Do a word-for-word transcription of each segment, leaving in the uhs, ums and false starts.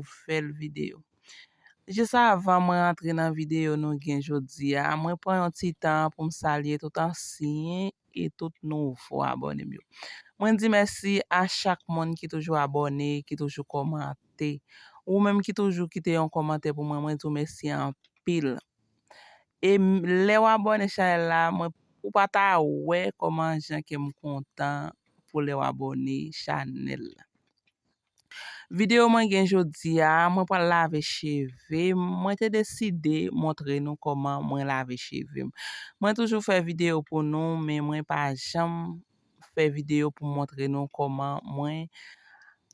nouvèl videyo. Jis avan mwen antre nan videyo nou gen jodi a, mwen pran yon ti tan pou m salye tout ansyen e tout nouvo abòne m yo. Mwen di mèsi a chak moun ki toujou abòne, ki toujou kòmante. Ou menm ki toujou kite yon kòmantè pou mwen, mwen di w mèsi anpil. E m- lè w abòne chanèl la, mwen, ou pa ta wè kòman jan kè m kontan pou lè w abòne chanèl la. Videyo mwen gen jodi a, mwen pral lave cheve m. Mwen te deside montre nou kòman mwen lave cheve m. Mwen toujou fè videyo pou nou, men mwen pa janm fè videyo pou montre nou kòman mwen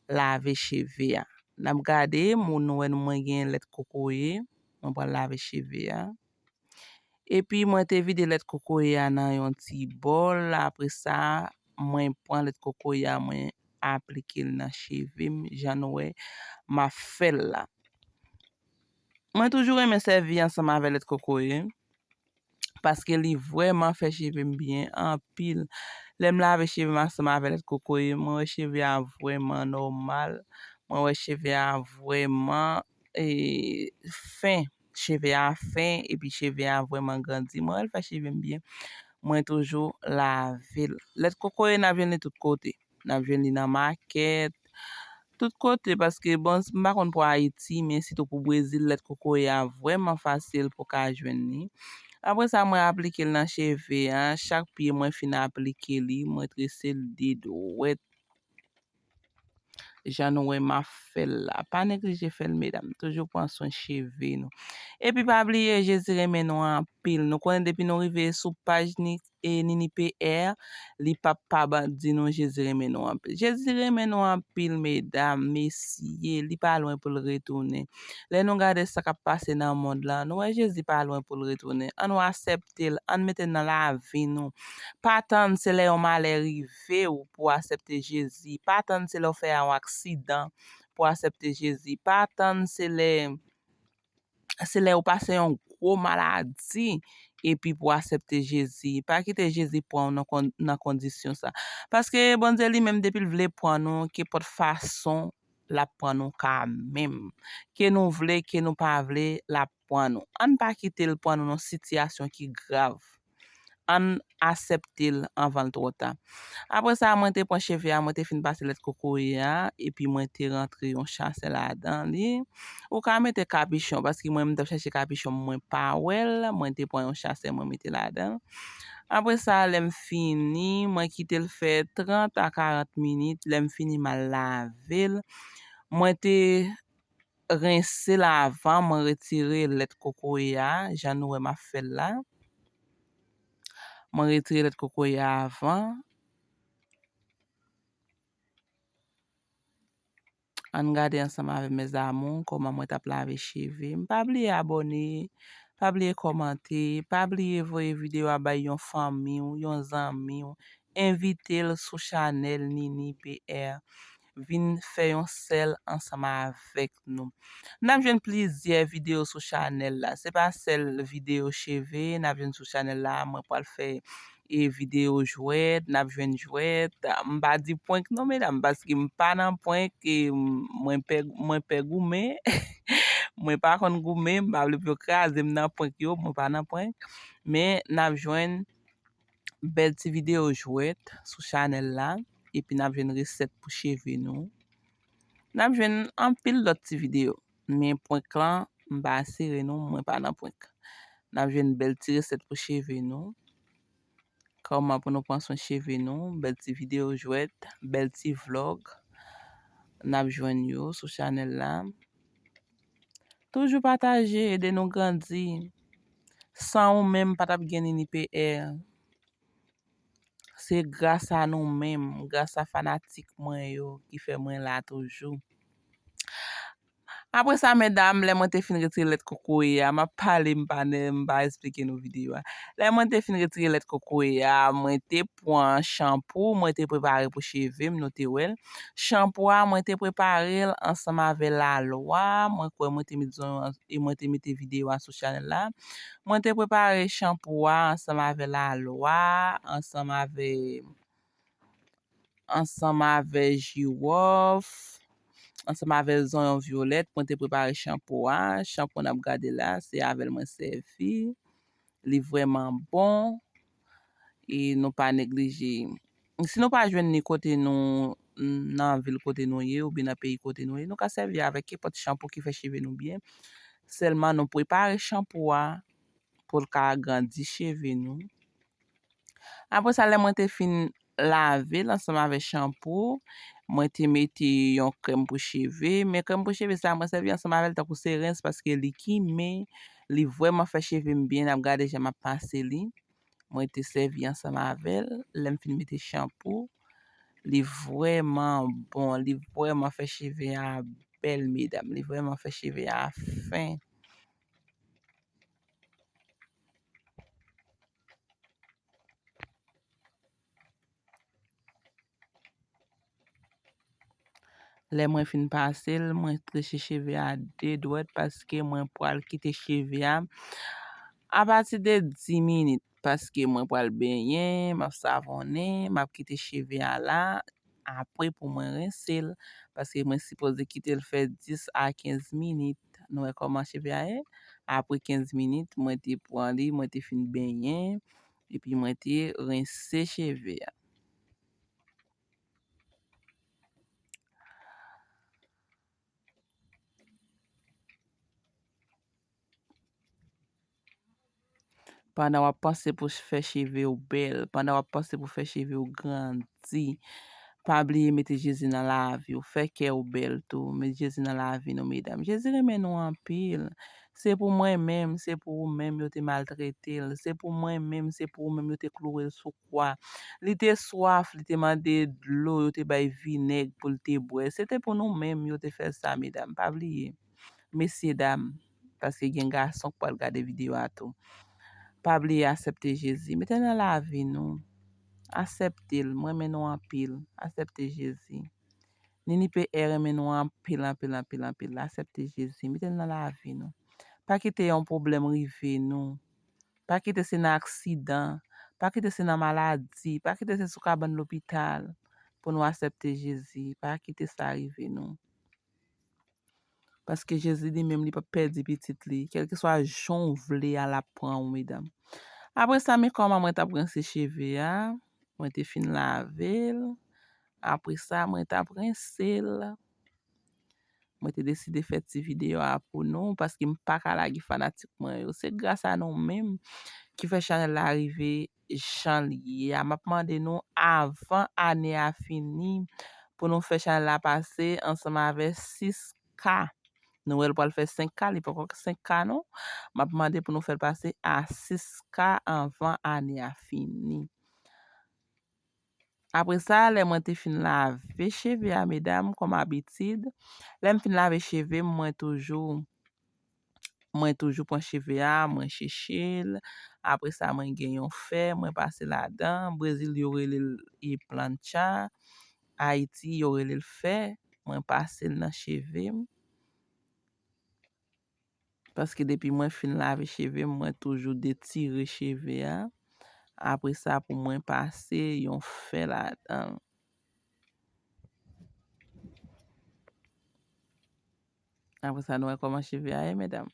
lave cheve a. N ap gade, moun nou wè nou mwen gen lèt kokoye, mwen pral lave cheve a. Epi mwen te vide lèt kokoye a nan yon ti bòl. Apre sa, mwen pran lèt kokoye a, mwen aplike l nan cheve m, jan nou wè m ap fè l la. Mwen toujou renmen sèvi ansanm avè lèt kokoye, paske li vrèman fè cheve m byen anpil. Lè m lave cheve m ansanm avè lèt kokoye, mwen wè cheve a vrèman nòmal. Mwen wè cheve a vrèman, e, fen. Cheve a fen, epi cheve a vrèman grandi. Mwen wè l fè cheve m byen. Mwen toujou lave l. Lèt kokoye, n ap jwenn li tout kote. N ap jwenn li nan makèt, tout kote, paske bon, m pa konn pou Ayiti, men sitou pou Brezil, lèt kokoye a vrèman fasil pou ka jwenn li. Apre sa, mwen aplike l nan cheve a. Chak pye mwen fin aplike li, mwen trese l de dwèt. Jan nou wè m ap fè l la. Pa neglije fè l, medam. Toujou pran swen cheve nou. Epi pa bliye, Jezi renmen nou anpil. Nou konnen depi nou rive sou paj ni, e, Nini P R, li p ap pa ba, di nou Jezi renmen nou anpil. Jezi renmen nou anpil, medam, mesye. Li pa lwen pou l retounen. Lè nou gade sa k ap pase nan mond lan, nou wè Jezi pa lwen pou l retounen. Ann nou aksepte l, ann mete l nan lavi nou. Pa tann se lè yon malè rive w pou w aksepte Jezi. Pa tann se lè w fè yon aksidan pou w aksepte Jezi. Pa tann se lè, se lè w pase yon gwo maladi epi pou w aksepte Jezi. Pa kite Jezi pran w nan kon-, nan kondisyon sa. Paske Bondye li menm, depi l vle pran nou, kenpòt fason, l ap pran nou kanmenm. Ke nou vle, ke nou pa vle, l ap pran nou. Ann pa kite l pran nou nan sitiyasyon ki grav. Ann aksepte l anvan l twò ta. Apre sa, mwen te pran cheve a, mwen te fin pase lèt kokoye a, epi mwen te rantre yon chasè ladan li. Ou ka mete kapichon, paske mwen, m t ap chache kapichon m, mwen pa wè l, mwen te pran yon chasè, mwen mete ladan l. Apre sa, lè m fini, mwen kite l fè trant a karant minit. Lè m fini, m al lave l. Mwen te rense l avan, mwen retire lèt kokoye a, jan nou wè m ap fè l la. Mwen retire lèt kokoye a avan. Ann gade ansanm avè m, mes amours, kòman mwen t ap lave cheve m. Pa bliye abòne, pa bliye kòmante, pa bliye voye videyo a bay yon fanmi w, yon zanmi w. Envite l sou chanèl Nini P R. Vin fè yon sèl ansanm avèk nou. N ap jwenn plizyè videyo sou chanèl la. Se pa sèl videyo cheve n ap jwenn sou chanèl la. Mwen pral fè e videyo jwèt, n ap jwenn jwèt. M pa di prank non, medam, paske m pa nan prank, e m, mwen pè, mwen pè goumen. Mwen pa konn goumen, m pa vle pou yo kraze m nan prank yo, mwen pa nan prank. Men n ap jwenn bèl ti videyo jwèt sou chanèl la, epi n ap jwenn resèt pou cheve nou. N ap jwenn anpil lòt ti videyo, men prank lan, m pa asire nou, mwen pa nan prank. N ap jwenn bèl ti resèt pou cheve nou. Kòman pou nou pran swen cheve nou, bèl ti videyo jwèt, bèl ti vlòg. N ap jwenn yo sou chanèl la. Toujou pataje, ede nou grandi. San ou menm, pa t ap gen Nini P R. Se gras a nou menm, gras a fanatik mwen yo ki fè mwen la toujou. Apre sa, medam, lè mwen te fin retire lèt kokoye a, m ap pale, m pa ne, m pa esplike nou videyo a. Lè mwen te fin retire lèt kokoye a, mwen te pran chanpou, mwen te prepare pou cheve m, nou te wè l. Chanpou a, mwen te prepare l ansanm avè lalwa, mwen kwè mwen te met zon, e mwen te mete videyo a sou chanèl la. Mwen te prepare chanpou a ansanm avè lalwa, ansanm avè, ansanm avè jiwòf, ansanm avè zonyon vyolèt, mwen te prepare chanpou a. Chanpou n ap gade la, se avè l mwen sèvi. Li vrèman bon. E nou pa neglije. Si nou pa jwenn li kote nou, nan vil kote nou ye, oubyen nan peyi kote nou ye, nou ka sèvi avèk kenpòt chanpou ki fè cheve nou byen. Sèlman nou prepare chanpou a pou l ka agrandi cheve nou. Apre sa, lè mwen te fin lave l ansanm avèk chanpou, mwen te mete yon krèm pou cheve. Men krèm pou cheve sa, mwen sèvi ansanm avè l tankou se rens paske li kimen, li vrèman fè cheve m byen. N ap gade jan m ap pase li. Mwen te sèvi ansanm avè l. Lè m fin mete chanpou, li vrèman bon. Li vrèman fè cheve a bèl, medam. Li vrèman fè cheve a fen. Lè mwen fin pase l, mwen treche cheve a de dwèt paske mwen pral kite cheve a apati de dis minit paske mwen pral benyen, m ap savonnen, m ap kite cheve a la. Apre pou mwen rense l, paske mwen sipoze kite l fè dis a kenz minit. Nou wè kòman cheve a ye? Apre kenz minit, mwen te pran li, mwen te fin benyen, epi mwen te rense cheve a. Pandan w ap panse pou fè cheve w bèl, pandan w ap panse pou fè cheve w grandi, pa bliye mete Jezi nan lavi w. Fè kè w bèl tou. Met Jezi nan lavi nou, medam. Jezi renmen nou anpil. Se pou mwen menm, se pou ou menm yo te maltrete l. Se pou mwen menm, se pou ou menm yo te klouwe l sou kwa. Li te swaf, li te mande dlo, yo te bay vinèg pou l te bwè. Se te pou nou menm yo te fè sa, medam. Pa bliye. Mesye dam, paske gen gason k pral gade videyo a tou. Pa bliye aksepte Jezi. Mete l nan lavi nou. Aksepte l. M renmen nou anpil. Aksepte Jezi. Nini P R renmen nou anpil, anpil, anpil, anpil. Aksepte Jezi. Mete l nan lavi nou. Pa kite yon pwoblèm rive nou. Pa kite se nan aksidan. Pa kite se nan maladi. Pa kite se sou kabann lopital pou nou aksepte Jezi. Pa kite sa rive nou. Paske Jezi li menm, li p ap pèdi pitit li. Kèlkeswa jan w vle a, l ap pran w, medam. Apre sa, men kòman mwen t ap rense cheve a. Mwen te fin lave l. Apre sa, mwen t ap rense l. Mwen te deside fè ti videyo a pou nou, paske m pa ka lage fanatik mwen yo. Se gras a nou menm ki fè chanèl la rive jan l ye a. M ap mande nou, avan ane a fini, pou nou fè chanèl la pase ansanm avè sis K. Nou wè l pral fè senk K, li poko senk K non. M ap mande pou nou fè l pase a sis K anvan ane a fini. Apre sa, lè mwen te fin lave cheve a, medam, kòm abitid, lè m fin lave cheve m, mwen toujou, mwen toujou pran cheve a, mwen cheche l. Apre sa, mwen gen yon fè, mwen pase ladan. Brezil, yo rele l e plancha. Ayiti, yo rele l fè. Mwen pase l nan cheve m. Paske depi mwen fin lave cheve m, mwen toujou detire cheve a. Apre sa, pou mwen pase yon fè ladan l. Apre sa, nou wè kòman cheve a ye, medam.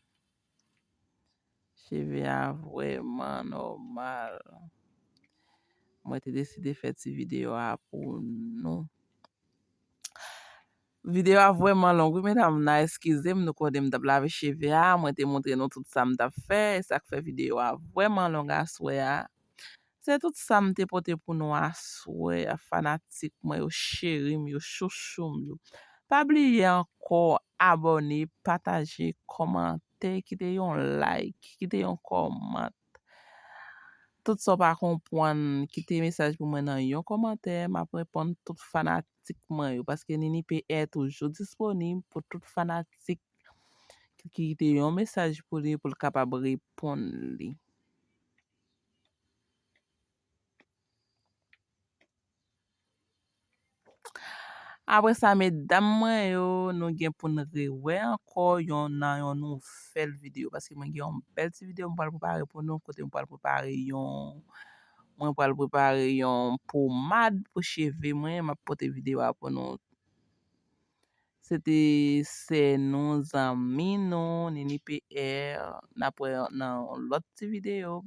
Cheve a vrèman nòmal. Mwen te deside fè ti videyo a pou nou. Videyo a vrèman long, wi, medam. N a eskize m, nou konnen m t ap lave cheve a, mwen te montre nou tout sa m t ap fè, e sa k fè videyo a vrèman long aswè a. Se tout sa m te pote pou nou aswè a, fanatik mwen yo, cheri m yo, chouchou m yo. Pa bliye ankò abòne, pataje, kòmante, kite yon like, kite yon kòmant. Tout sa w pa konprann, kite mesaj pou mwen nan yon kòmantè, m ap reponn tout fanatik mwen yo, paske Nini P R toujou disponib pou tout fanatik ki kite yon mesaj pou li, pou l kapab reponn li. Apre sa, medam mwen yo, nou gen pou n rewè ankò yon, nan yon nouvèl videyo, paske mwen gen yon bèl ti videyo mwen pral prepare pou nou, kote mwen pral prepare yon, mwen pral prepare yon pomad pou cheve mwen, m ap pote videyo a pou nou. Se te sè nou, zanmi nou, Nini P R. N ap wè nan yon lòt ti videyo.